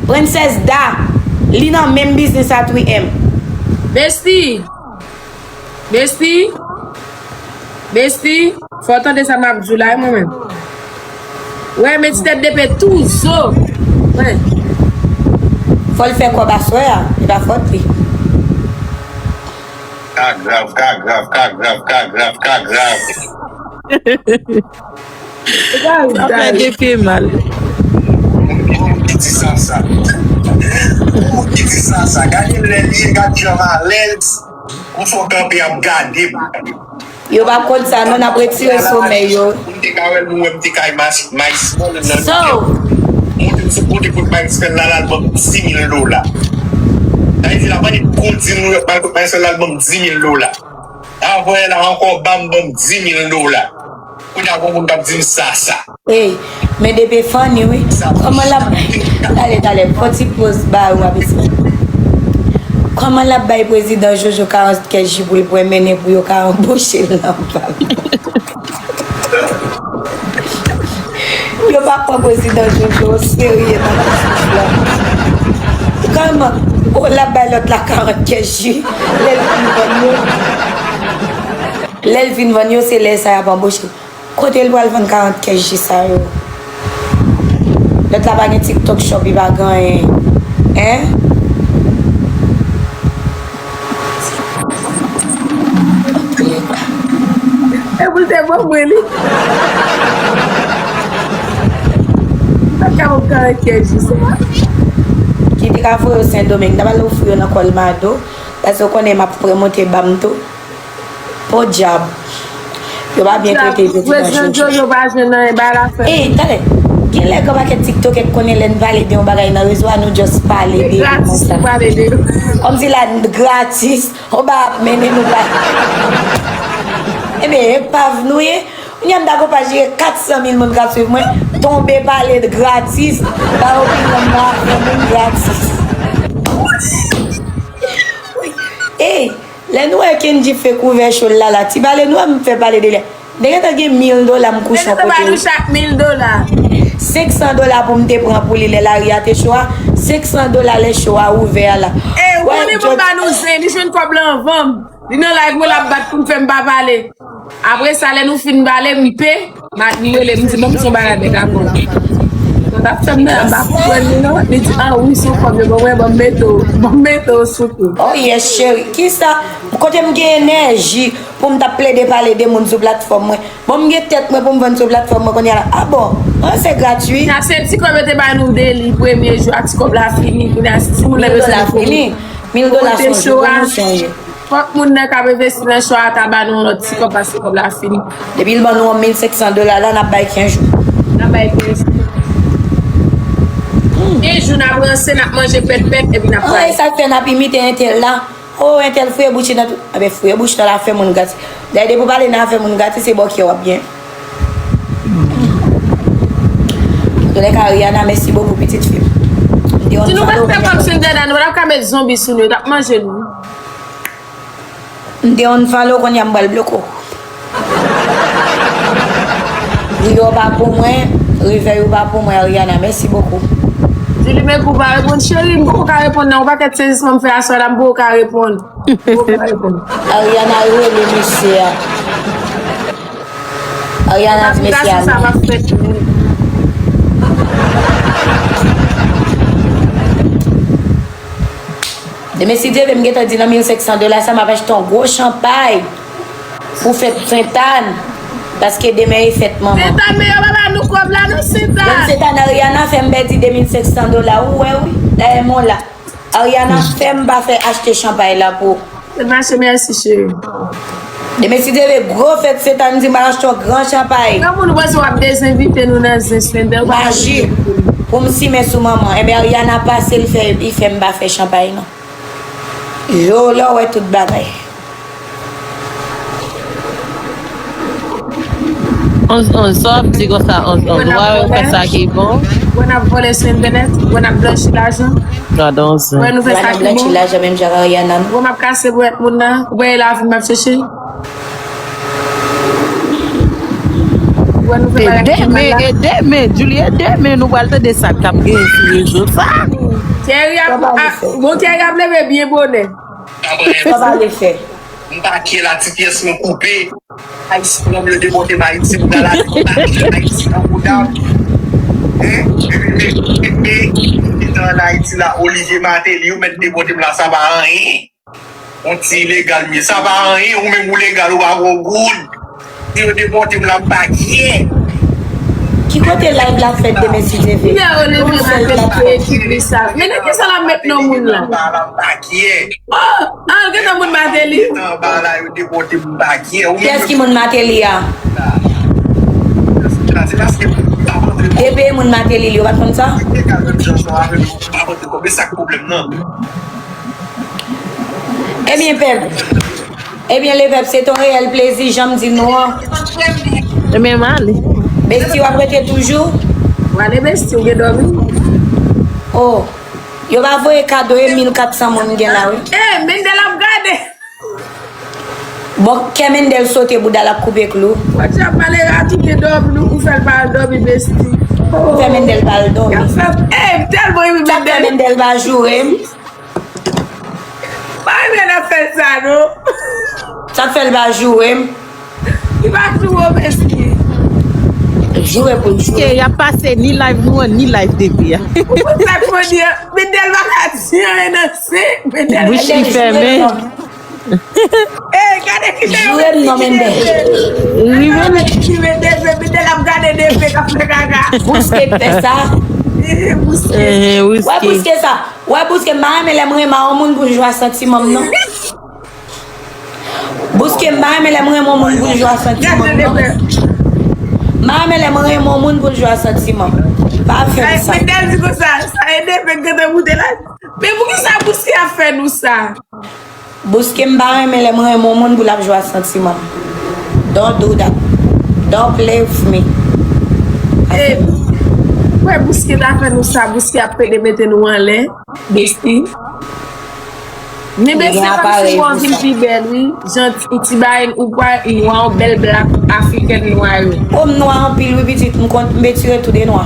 Princess Da, li nan menm biznis a three M. Besti. Besti. Besti. Fò w tande sa m ap di w la, wi, mwen menm. Wè, men ti tèt depe tou zo. Wè. Fò l fè kòb aswè a, e pa fòt li. Ka grav, ka grav, ka grav, ka grav, ka grav. Sa fè depe mal. Moun ki di sa, sa. Moun ki di sa, sa. Gade lè li ye, gade jan m alèz. M fò kanpe ap gade m. Yo pa konn sa, non, n ap retire somèy yo. Pou m te ka wè l, nou wè m te kay mas-, may small nan. So. Monte m sou kote kot may small la, l al ban m di mil dola. Sa vle di la, mande kondi New York, m al kot may small la, l ban m di mil dola. Avanyè la ankò, ba m, ban m di mil dola. Kounye a, gon moun k ap di m sa, sa. Ey, men depe funny wi. Kòman l ap, talè, talè, fò ti poz ba ou ap esplike. Kòman l ap bay prezidan Jojo karant kèk jou pou l pran mennen pou yo ka anboche l nan pam? Yo pa pran prezidan Jojo oserye nan biznis la. Kòman? O, l ap bay lòt la karant kèk jou. Lè l fin vann yo, lè l fin vann yo, se lè sa y ap anboche. Kote l pral vann karant kèk ji sa yo? Lòt la pa gen TikTok Shop, li pa gen anyen. Hein? E pou l te ban mwen li. M pa ka ban m karant kèk ji sa. Ki te ka voye yo Sendomeng, ta pral ofri yo nan kòlmado. Paske w konnen m ap remonte ba m tou. Podyab. Yo pa byen trete jodi nan Jojo. Yo pa jwenn nan bagay la fè. Ey, tande. Gen lè gen pakèt tiktokè k konnen lè n pale de yon bagay nan rezo a, nou just pale de yo konsa. Kòmsi la n gratis. Yon bagay ap mennen nou la. Ebyen, epav nou ye. Kounye a m ta gon paj gen kat san mil moun k ap swiv mwen. Tonbe pale gratis. Ba opinyon m nan afè moun gratis. Ey, lè nou wè Kendji fè kouvè cho l la la, ti pale nou wè m fè pale de li. Te gentan gen mil dola m kouche yon kote. Te gentan ba nou chak mil dola. Senk san dola pou m te pran pou li lè lari a te cho a. Senk san dola lè cho a ouvè a la. E, ou konnen pou m ba nou zen, li jwenn kòb la anvan m. Li nan live mwen l ap bat pou m fè m pa pale. Apre sa, lè nou fin pale, m pe, m rele, m di, "Ban m son bagay, nèg, akò." Sa fè m nan, m pa konprann li non. Li di, "Ah wi, sou kòb yo, bon, mwen, bon, m mete w, bon, m mete w sou kou." Oh yes, cheri. Kisa? Kote m gen enèji pou m t ap plede pale de moun sou platfòm mwen? Bon, m gen tèt mwen pou m vann sou platfòm mwen kounye a la. Ah bon? An, se gratui. Kounya se ti kòb yo te ba nou deli premye jou a, ti kòb la fini. Kounya si moun nan bezwen li fini. Mil dola se yon jou pwomosyon ye. Fòk moun nan k ap envesti nan cho a ta ba nou yon lòt ti kòb paske kòb la fini. Depi l ban nou yon mil senk san dola la, n ap bay kenz jou. N ap bay kenz jou. Kenz jou n ap ranse, n ap manje pèt pèt, epi n ap pale. Sa k fè n ap imite entèl la. Oh, entèl fouye bouch li nan tout. Enben, fouye bouch nan afè moun gati. Dayè, depi w pale nan afè moun gati, se bòkyè w ap gen. Antoulèka, Ariana, mèsi bokou, pitit fi m. M te yon... Si nou pa t fè kòb Sendèna, nou pa t ap ka met zonbi sou nou, yo t ap manje nou. M te yon follow, kounye a m pral bloke w. Rio pa pou mwen, Revèy ou pa pou mwen, Ariana, mèsi bokou. Julie, men kou pa reponn, cheri, m poko ka reponn nan yon pakèt sezisman m fè aswè la, m poko ka reponn. M poko ka reponn. Ariana rele mesye a. Ariana di mesye a non. Demen, si Dye vle, m gentan di nan mil senk san dola sa, m ap achte yon gwo chanpay pou fèt Sentàn, paske demen e fèt manman. Sentàn, men yo pa ba nou kòb la non, Sentàn. Menm Sentàn, Ariana fè m pèdi de mil senk san dola, ou wè wi, dayè m la. Ariana fè m pa fè achte chanpay la pou... Se mache, mèsi cheri. Demen, si Dye vle, gwo fèt Sentàn, di m al achte yon gran chanpay. Granmoun, ou panse w ap dezenvite nou nan zen Sentàn? Maji. Pou m simen sou manman. Enben, Ariana pase, l fè, li fè m pa fè chanpay non. Yo, lè w wè tout bagay. Onz onz, sa w ap di konsa, onz onz? Wè, yo fè sa ki bon. Wè n ap vòlè sou entènèt, wè n ap blanchi lajan. Gade onz onz. Wè nou fè sa ki bon. Wè n ap blanchi lajan menm jan ak Ariana. Wè m ap kase bwèt moun nan, wè e lavi m ap chèche. Wè nou fè bagay ki mal la. E demen, e demen, Julie, e demen nou pral tande sa k ap genyen sou rezo sa. Thierry ap, bon, Thierry ap leve byen bonè. Sa pa le fè. M pa kye la, ti pyès mwen koupe. Ayisyen, yo depòte m Ayiti, m pral ale m pa kye Ayiti nan bouda m. Hein? Epi, men, men, men, men, men, ann Ayiti la, Olivier Martelly, yo mèt depòte m la, sa pa anyen. On ti ilegal m ye, sa pa anyen, ou menm ou legal, ou pa gon goud. Si yo depòte m la, m pa kye. Ki kote live la fèt demen si Dye vle? Kounya yo leve maten pou ekip li sa. Men nan kisa l ap met non moun la? Oh, ah, gentan moun Martelly. Gentan anba la, yo depòte m pa kye. Kiyès ki moun Martelly a? Depi e moun Martelly li, yo pa t konn sa? Egal, menm jan sa avè m, pa pote kòb. E sa k pwoblèm nan? Ebyen, pèp. Ebyen, lepèp, se te yon reyèl plezi, jan m di nou an. Ebyen, m ale. Besti, w ap rete toujou? W ale, Besti, ou gen dòmi? Oh, yo pa voye kado, e mil kat san moun gen la, wi. Eh, Mendel ap gade! Bon, kè Mendel sote, bouda l ap koupe klou. Wè, ti ap pale, Ratou gen dòmi, nou, ou fè l pa al dòmi, Besti. Ou fè Mendel pa al dòmi. Y ap fè, eh, m tèlman renmen Mendel. Sa k fè Mendel pa joure m? Pa renmen n ap fè l sa, non. Sa k fè l pa joure m? Li pa joure w, Besti. Joure pou l joure. Ke y ap pase ni live nou an, ni live depi a. Ou konn sa k fò di an? Mendel pa ka di anyen nan se. Mendel bouch li fèmen. Eh, gade ki te joure m non, Mendel. Li menm ki mete se Mendel ap gade depe k ap fè kaka. Bouske k fè sa. Eh, Bouske. Eh, Bouske. Wè Bouske sa. Wè Bouske, m pa renmen lè m renmen yon moun pou l jwe a santiman m non. Bouske, m pa renmen lè m renmen yon moun pou l jwe a santiman m non. M pa renmen lè m renmen yon moun pou l jwe a santiman m. Pa fè m sa. Mendel di konsa, sa e depe k gentan moute la. Men poukisa Bouske ap fè nou sa? Bouske, m pa renmen lè m renmen yon moun pou l ap jwe a santiman m. Don't do that. Don't play with me. Eh, wè Bouske ta fè nou sa, Bouske ap pede mete nou anlè. Besti. Men Besti, kòmsi w vin pi bèl, wi. Jan ti, ti bagay, ou pa nwa, yon bèl blak afrikèn nwa yo. Oh, m nwa anpil, wi, pitit. M konn, m etire tou de nwa.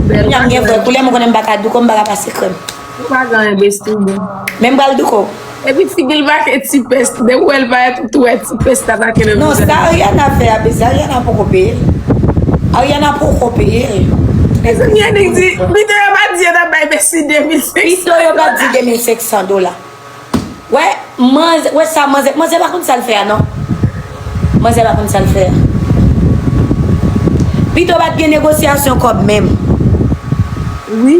Bèl. Kounya m gen vrè koulè, m konnen m pa ka douko, m pa ka pase krèm. Ou pa gen anyen, Besti, ou bon. Men m pral douko. Epi figi l make ti pès, depi w wè l parèt, ou tou wè ti pès la make nan vizaj. Non, sa Ariana fè a, Besti, Ariana poko peye l. Ariana poko peye l. Mezanmi, Annik di, pito yo pa di yo t ap bay Bestie de mil senk san dola. Pito yo pa di de mil senk san dola. Wè, manzè, wè sa, manzè, manzè pa konn sa l fè a, non. Manzè pa konn sa l fè a. Pito pa t gen negosyasyon kòb menm. Wi.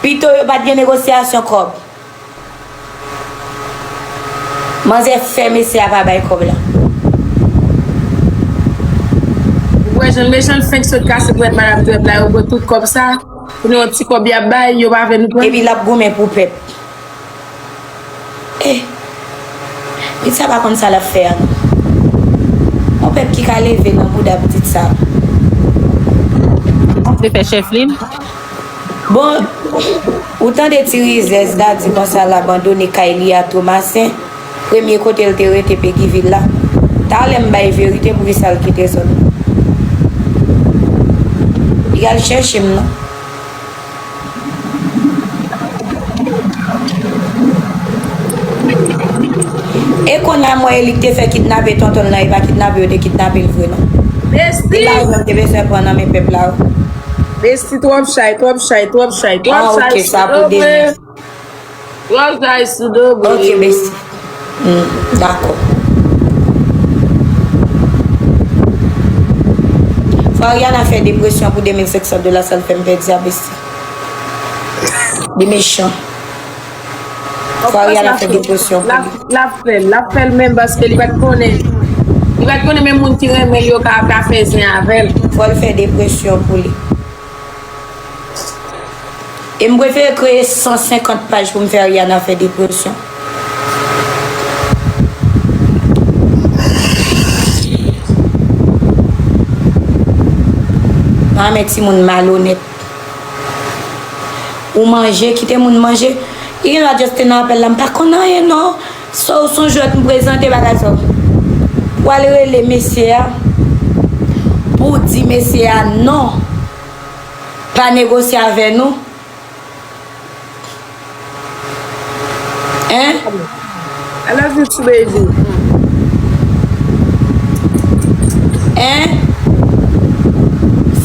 Pito yo pa t gen negosyasyon kòb. Manzè fè mesye a pa bay kòb la. Ou wè jan l mechan, l fenk sot kase dwèt madanm Trump la, yo pran tout kòb sa. Pou nou yon ti kòb y ap bay, yo pa vle nou pran. Epi l ap goumen pou pèp. Eh, pitit sa pa konn sa l ap fè a, non. Yon pèp ki ka leve nan bouda pitit sa. Se fè chèf li. Bon, ou tande ti rizèz la di konsa l abandone kay li a Tomasen, premye kote l te rete Peguiville la. Talè m bay verite poukisa l kite zòn nan. Li al chèche m non. E konnya mwen e li k te fè kidnape tonton l nan, e pa kidnape yo te kidnape l vre non. Besti! E lajan l te bezwen pran nan men pèp la wi. Besti twòp chay, twòp chay, twòp chay, twòp chay. Ah, ok, sa pou demen. Twòp chay sou do mwen. Ok, besti. Hmm, dakò. Fò Ariana fè depresyon pou de mil senk san dola, sa l fè m pèdi a, besti. Li mechan. Fò Ariana fè depresyon pou li. L ap fè l, l ap fè l menm paske li pa t konnen. Li pa t konnen menm moun ki renmen l yo ka, ka fè zen avè l. Fò l fè depresyon pou li. E m prefere kreye san senkant paj pou m fè Ariana fè depresyon. Manman timoun malonèt. Ou manje, kite moun manje. Li gen dwa just te nan apèl la, m pa konn anyen non. Sa w sonje wè m prezante bagay sa. Ou al rele mesye a pou w di mesye a non. Pa negosye avè nou. Hein? I love you too, baby. Hein?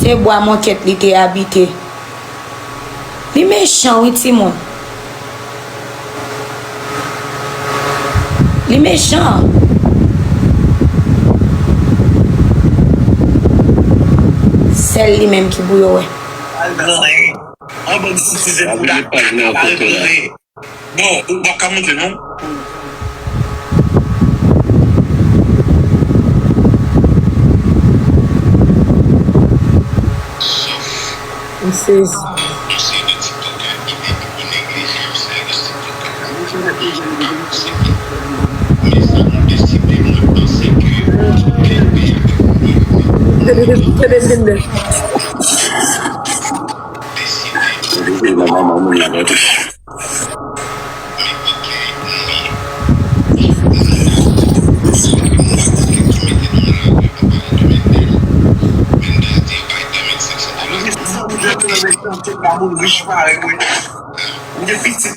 Se bwa monkèt li te abite. Li mechan wi timoun. Li mechan. Sèl li menm ki pou yo wè. Al granyen. An bann sitizèn pou ta al granyen. Bon, ou pa ka monte non. M sezi.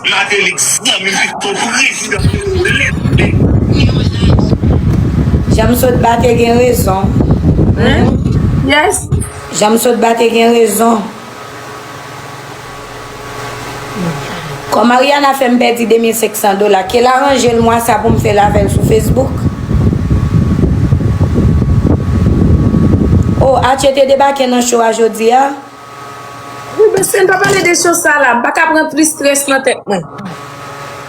Tande, tande, tande. Jan m sot ba te gen rezon. Hein? Yes. Jan m sot ba te gen rezon. Kòm Ariana fè m pèdi de mil senk san dola, ke l aranje l mwa sa pou m fè l avè l sou Facebook. Oh, Atye te debake nan show a jodi a. Wi, mesye, n pa pale de show sa la. M pa ka pran plis strès nan tèt mwen.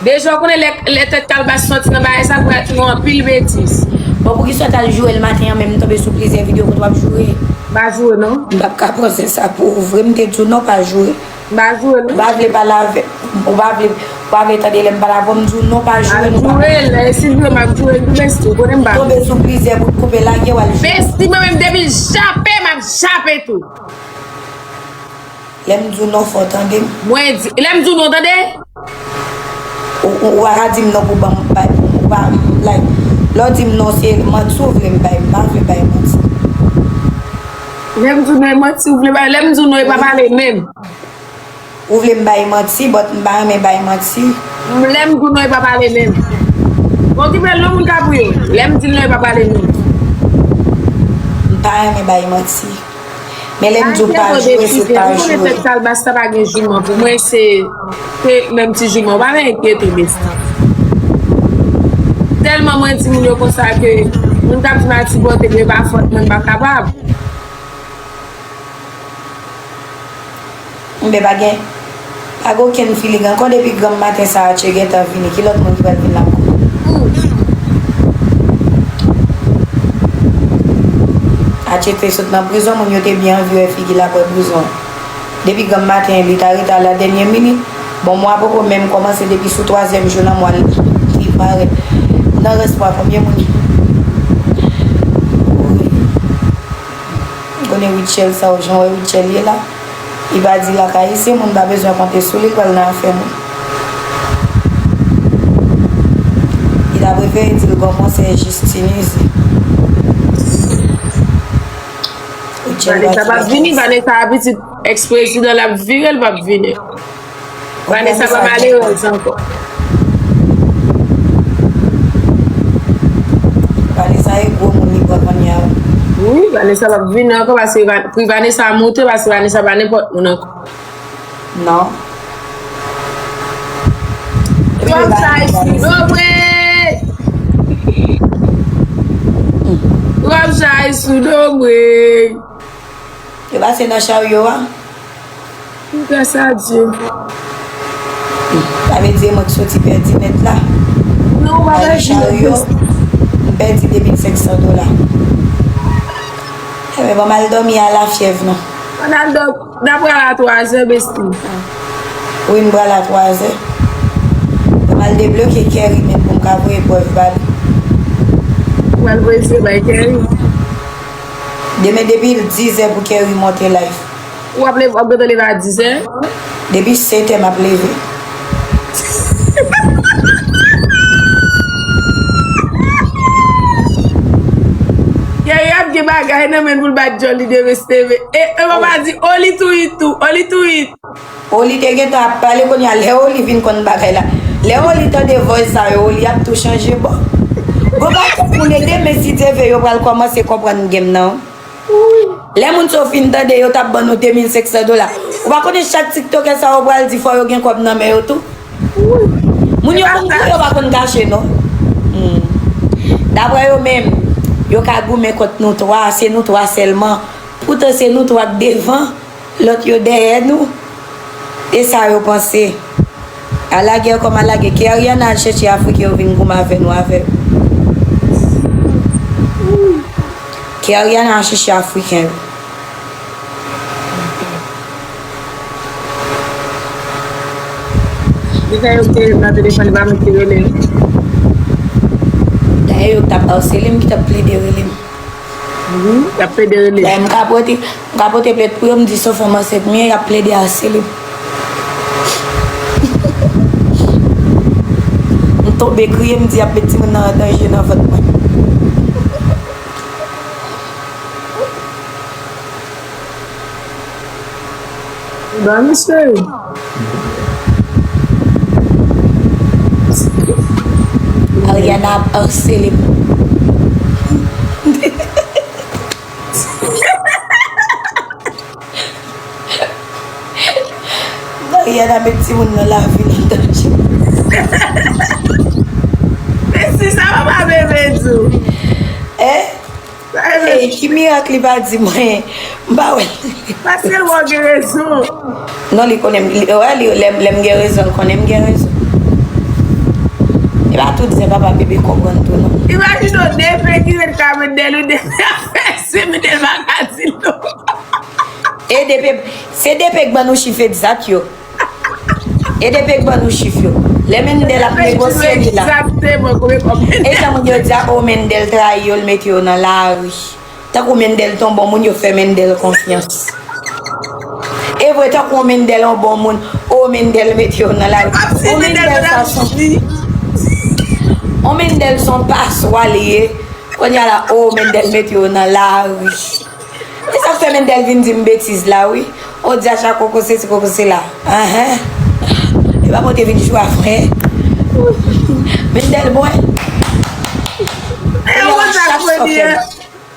Deja, w konnen lè, lè tèt kalbas soti nan bagay sa, pou atire anpil betiz. Bon, poukisa w t al joure l maten an, men m tonbe sou plizyè videyo kote w ap joure? M pa joure, non. M p ap ka pran sens sa pou ou vre, m te di w non, pa joure. M pa joure, non. Ou pa vle pale avè m, ou pa vle, ou pa vle tande lè m pale avè w, m di w non, pa joure, non, pa joure. M ap joure l, e si l vre, m ap joure l tou, besti, ou konnen m pa. Tonbe sou plizyè bout koupe, lage w al joure. Besti, mwen menm, depi l jape, m ap jape tou. Lè m di w non, fò w tande m. Mwen di, lè m di w non, tande? Ou, ou, ou pa ka di m non pou ban m, bay, ou pa, like, lè w di m non, se manti ou vle m bay, m pa vle bay manti. Lè m di w non, e manti ou vle bay, lè m di w non, e pa pale menm. Ou vle m bay manti, but m pa renmen bay manti. Lè m di w non, e pa pale menm. Bon, ki bèl non moun ka pou yo. Lè m di l non, e pa pale menm. M pa renmen bay manti. Men lè m di w pa joure, se pa joure. Fèt kalbas sa pa gen jouman pou mwen, se, se menm ti jouman, w pa nan enkyete, besti. Tèlman mwen di moun yo konsa ke moun k ap di m al sipòte m, e pa fòt mwen, m pa kapab. Enben, pa gen, pa gen okenn filig ankò. Depi granm maten sa a, Atye gentan vini. Ki lòt moun ki pral vin la ankò? Atye te sot nan prizon, moun yo te byen anvi wè figi l apre prizon. Depi granm maten, li ta rete a la dènye minit. Bon, mwa poko menm kòmanse, depi sou twazyèm jou nan mwa, li, li parèt. Nan rès mwa, konbyen moun? Ou konnen Rutshelle sa, ou jan wè Rutshelle ye la. Li pa di lakay, se moun pa bezwen konte sou li, l pral nan afè moun. Li ta prefere di l gon konsèy Justine izi. Vanessa p ap vini, Vanessa a pitit ex prezidan, l ap vire, l p ap vini. Vanessa pa malerèz ankò. Vanessa e gwo moun li pran kounye a. Wi, Vanessa p ap vini ankò paske Va- pri Vanessa a monte paske Vanessa pa nenpòt moun ankò. Non. Wap chay sou do mwen. Wap chay sou do mwen. Yo pase nan charyo a. Gras a Dye. Sa vle di mwen ki soti pèdi nèt la. Non, w pa pèdi nèt. Charyo, m pèdi de mil senk san dola. Enben, ban m al dòmi a lafyèv non. Ann al dòmi, n a pral a twazè, besti. Wi, m pral a twazè. Ban m al debloke Kerry menm pou m ka voye prèv ba li. Ou pral voye se bay Kerry? Demen depi dizè pou Kerry monte live. Ou ap leve, w ap gentan leve a dizè? Depi setè m ap leve. Kerry ap gen bagay nan men l pou l bat djòl li demen setè. E, e papa di, Oli tweet tou, Oli tweet. Oli te gentan ap pale kounye a, lè Oli vin konn bagay la. Lè Oli tande voice sa yo, Oli ap tou chanje bò. Gon pakèt moun e demen si Dye vle yo pral kòmanse konprann game nan. Lè moun sa yo fin tande yo t ap ban nou de mil senk san dola. Ou pa konnen chak tiktokè sa yo pral di fò yo gen kòb nan men yo tou. Moun yo konn tou yo pa konn kache non. Hmm. Daprè yo menm, yo ka goumen kont nou twa, se nou twa sèlman. Poutan se nou twa k devan. Lòt yo dèyè nou. E sa yo panse. A la guerre comme à la guerre. Ke Ariana al chèche Afriken yo vin goumen avè nou avè yo. Ke Ariana al chèche Afriken yo. Deja yo te nan telefòn, li pa mete rele. Dayè yo t ap asele m, ki t ap plede rele m. Mhm, y ap plede rele. Dayè m ka pote, m ka pote plent pou yo, m di se yon fanm ansent m ye, y ap plede asele m. M tonbe kriye, m di y ap met timoun nan an danje nan vant mwen. Ba misye. Ariana ap ansele m. Ariana met timoun nan lavi l an danje. Mesi, sa papa bebe di w. Eh? Ey, ki mirak li pa di mwen, m pa wè l. Paske l wè w gen rezon. Non, li konnen m, li, wè, li, lè, lè m gen rezon, l konnen m gen rezon. E pa tout zen papa bebe konprann tou, non. Imajine w, depe ki ret ka met dèl ou depe ap fè sim, depe pa ka di non. E depe, se depe k ban nou chif egzat yo. E depi k ban nou chif yo. Lè Mendel ap negosye li la. Egzakteman konbyen kòb Mendel. E jan moun yo di a, o Mendel trayi yo, l mete yo nan lari. Tankou Mendel t on bon moun, yo fè Mendel konfyans. E vre, tankou Mendel on bon moun, o Mendel mete yo nan lari. O Mendel sa son, o Mendel son paswa li ye. Kounye a la, o Mendel mete yo nan lari. E sa k fè Mendel vin di m betiz la wi. O Dyacha koko sesi koko sela. Enhen. E pa mwen te vin jwe avè Mendel bwè. E ou konn sa k premye.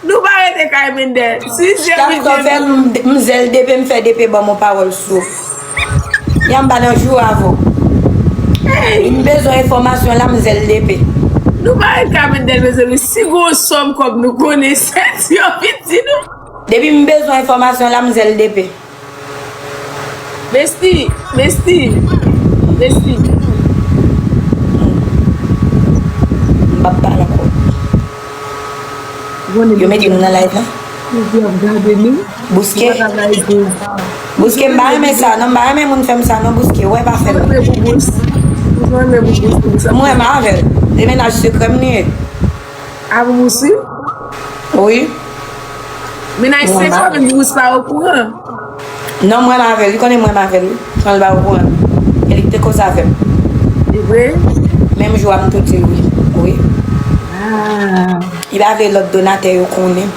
Nou pa rete kay Mendel. Si se Mendel. Stop, stop, fè m, m zèl D P, m fè D P ban m yon pawòl souf. Ya m pa nan jou avè w. Hey! M bezwen enfòmasyon la, m zèl D P. Nou pa rete kay Mendel, mezanmi. Si gon sòm kòb nou konnen, sèt yo vin di nou. Depi m bezwen enfòmasyon la, m zèl D P. Besti, besti, besti. M p ap pale ankò. Yo mete nou nan live la. Bouske. Bouske, m pa renmen sa, non, m pa renmen moun fè m sa, non, Bouske, wè, pa fè m. Mwen, m avè l. Se mennaj sekrè m li ye. Avè Bouske? Wi. Mennaj sekrè m, Bouske pa okouran. Non, mwen avè l, li konnen mwen avè l, wi. San l pa okouran. E li k te koze avè m. E vre? Menm jou a, m tou di l wi. Wi. Ah. Li pa vle lòt donatè yo konnen.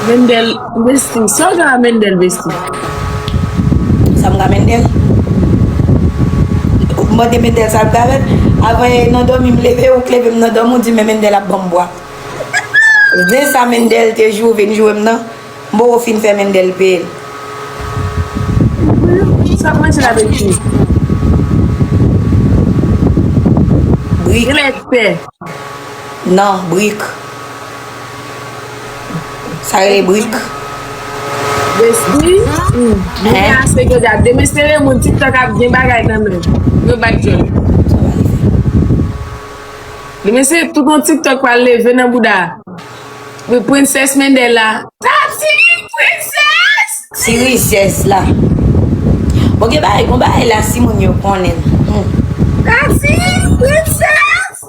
Mendel, Besti. Sa w gen a Mendel, Besti? Sa m gen a Mendel? Ou mande Mendel sa l pral fè. Avan yè nan dòmi, m leve, ou k leve m nan dòmi, ou di, men Mendel ap ban m bwa. Zen sa Mendel te jwe, vin jwe m nan. M poko fin fè Mendel peye l. Sa w manje la, Besti? Brik. Genlè pè. Non, brik. Sa rele brik. Besti, hmm. Hein? Demen se jodi a. Demen se demen moun TikTok ap gen bagay nan men. Yo bat jòl. Demen se tout yon TikTok pral leve nan bouda. Wi, Princess Mendel la. Tati, Princess! Ti Rizyès la. Bon, gen bagay, bon bagay la, si moun yo konnen. Hmm. Tati, Princess!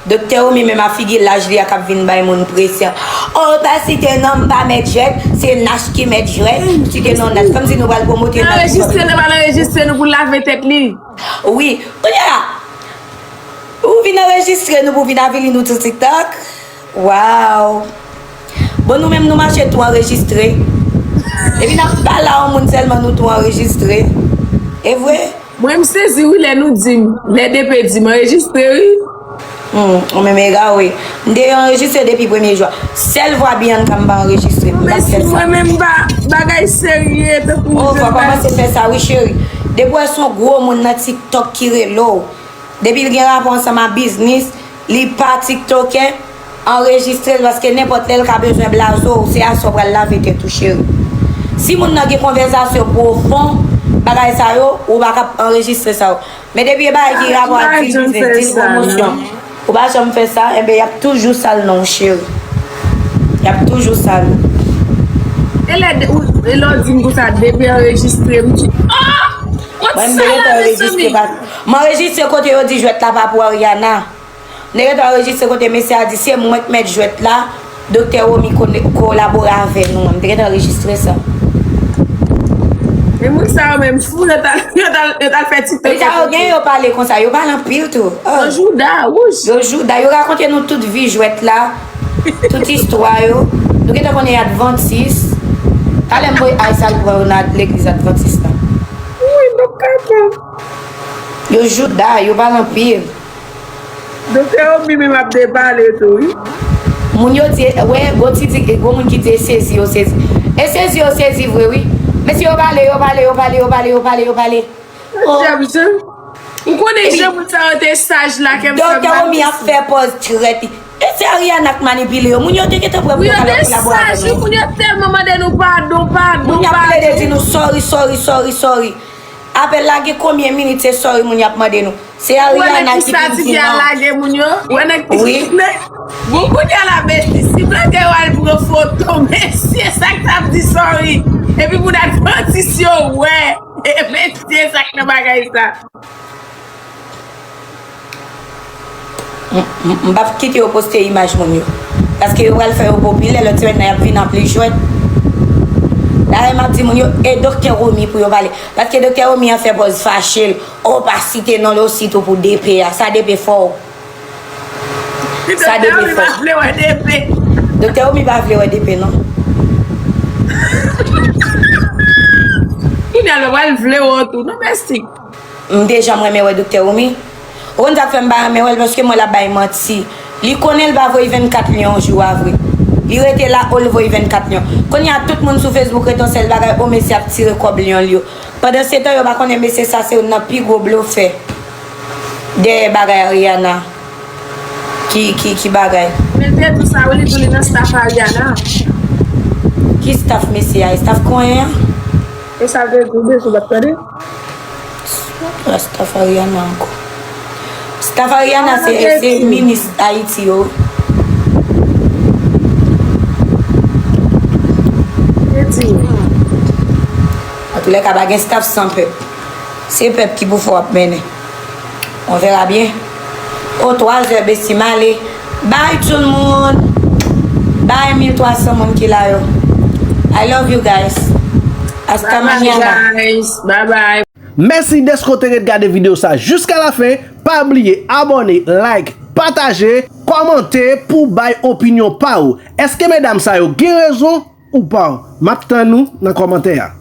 Doktè Omi menm a figi laj li a k ap vin bay moun presyon. Oh, pa site non m, pa mèt jwèt, se Nash ki mèt jwèt. Site non Nash, kòmsi nou pral pwomote Nash. Anrejistre, nou pral anrejistre nou pou lave tèt li. Wi, kounye a, ou vin anrejistre nou pou vin avili nou sou TikTok? Waw! Bon, nou menm nou mache tou anrejistre. Epi n ap pale a yon moun sèlman nou tou anrejistre. E vre? Mwen m sezi wi lè nou di m, lè D P di m anrejistre wi. Hmm, ou menm egare. M te anrejistre depi premye jou a. Sèl vwa Bianca m pa anrejistre. M p ap fè sa. Mwen menm m pa bagay serye tankou. Oh, fò w kòmanse fè sa wi cheri. Depi w wè se yon gwo moun nan TikTok ki rele w. Depi l gen rapò ansanm a biznis, li pa tiktokè, anrejistre l paske nenpòt lè l ka bezwen blaze w, se a sa w pral lave tèt ou cheri. Si moun nan gen konvèsasyon pwofon, bagay sa yo, ou pa ka ap anrejistre sa yo. Men depi e bagay ki rapò ak ti biznis, ti pwomosyon, ou pa janm fè sa, enben y ap toujou sal non w cheri. Y ap toujou sal ou. E lè, e lè w di m konsa, depi anrejistre, m di, oh! Mwen, m te gentan anrejistre pa. M anrejistre kote yo di jwèt la pa pou Ariana. M te gentan anrejistre kote mesye a di se mwen k mèt jwèt la, Doktè Romy ko-, kolabore avè nou. M te gentan anrejistre sa. Men moun sa yo menm fou, yo t al, yo t al, yo t al fè TikTok. Deja yo gen yo pale konsa, yo pale anpil tou. Oh. Yo jouda, wouch. Yo jouda, yo rakonte nou tout vi jwèt la, tout istwa yo. Nou gentan konnen advantis. Talè m voye ay sal pran yo nan legliz advantis la. Wi, nou kapab. Yo jouda, yo pale anpil. Doktè Omi menm ap depale tou, wi. Moun yo di, wè, gon ti di, gon moun ki di e sezi yo sezi. E sezi yo sezi vre, wi. Mesye yo pale, yo pale, yo pale, yo pale, yo pale, yo pale. Oh. Djab, jan. Ou konnen jan moun sa yo te saj la, kè m fè mal. Doktè Omi ap fè pòz trèt li. E se Ariana k manipile yo. Moun yo te gentan prè pou yo kalab kolabore avè nou. Moun yo tèlman mande nou padon, padon, padon. Moun y ap plede di nou sorry, sorry, sorry, sorry. Apèl la gen konbyen minit se sorry moun y ap mande nou. Se Ariana ki vin di non. Ou wè nèg ki sa ti fè a lage moun yo? Ou wè nèg ki... Wi. Bon, kounye a la, Besti, si blòdè yo al pran foto, mesye, sa k t ap di sorry. Epi moun advantis yo wè. E mesye, sa k nan bagay sa. M, m, m p ap kite yo poste imaj moun yo. Paske yo pral fè yo popilè, lòt semèn nan y ap vin an plis jwèt. Dayè m ap di moun yo, e Doktè Romy pou yo pale. Paske Doktè Romy an fè pòz fache l. O, pa site non l ositou pou D P a. Sa D P fè w. Sa D P fè w. Doktè Romy pa vle wè D P. Doktè Romy pa vle wè D P non. Kounye a l pa pral vle wè w tou non, Besti. M te janm renmen wè Doktè Romy. Ou konn sa k fè m pa renmen wè l, paske m wè l ap bay manti. Li konnen l pa voye vennkat lyon jou a vre. Li rete la, o, l voye vennkat lyon. Kounye a, tout moun sou Facebook rete yon sèl bagay, o, mesye ap tire kòb lyon l yo. Pandansetan, yo pa konnen mesye sa se youn nan pi gwo blofè dèyè bagay Ariana. Ki, ki, ki bagay? Men l te di sa, wi, li di li nan staff Ariana. Ki staff mesye a? E staff konyen an? E sa vle di, ou bezwen w ap tande? Staff Ariana ankò. Staff Ariana se, se minis Ayiti yo. Antoulèka, pa gen staff san pèp. Se pèp ki pou fè w ap mennen. On verra bien. O, twa zè, besti, m ale. Bye tout le monde. Bye mil twa san moun ki la yo. I love you guys. Hasta mañana. Bye bye, guys. Bye bye. Mèsi dèske w te ret gade videyo sa jiska lafen. Pa bliye abòne, like, pataje, kòmante pou bay opinyon pa w. Èske medam sa yo gen rezon ou pa? M ap tann ou nan kòmantè a.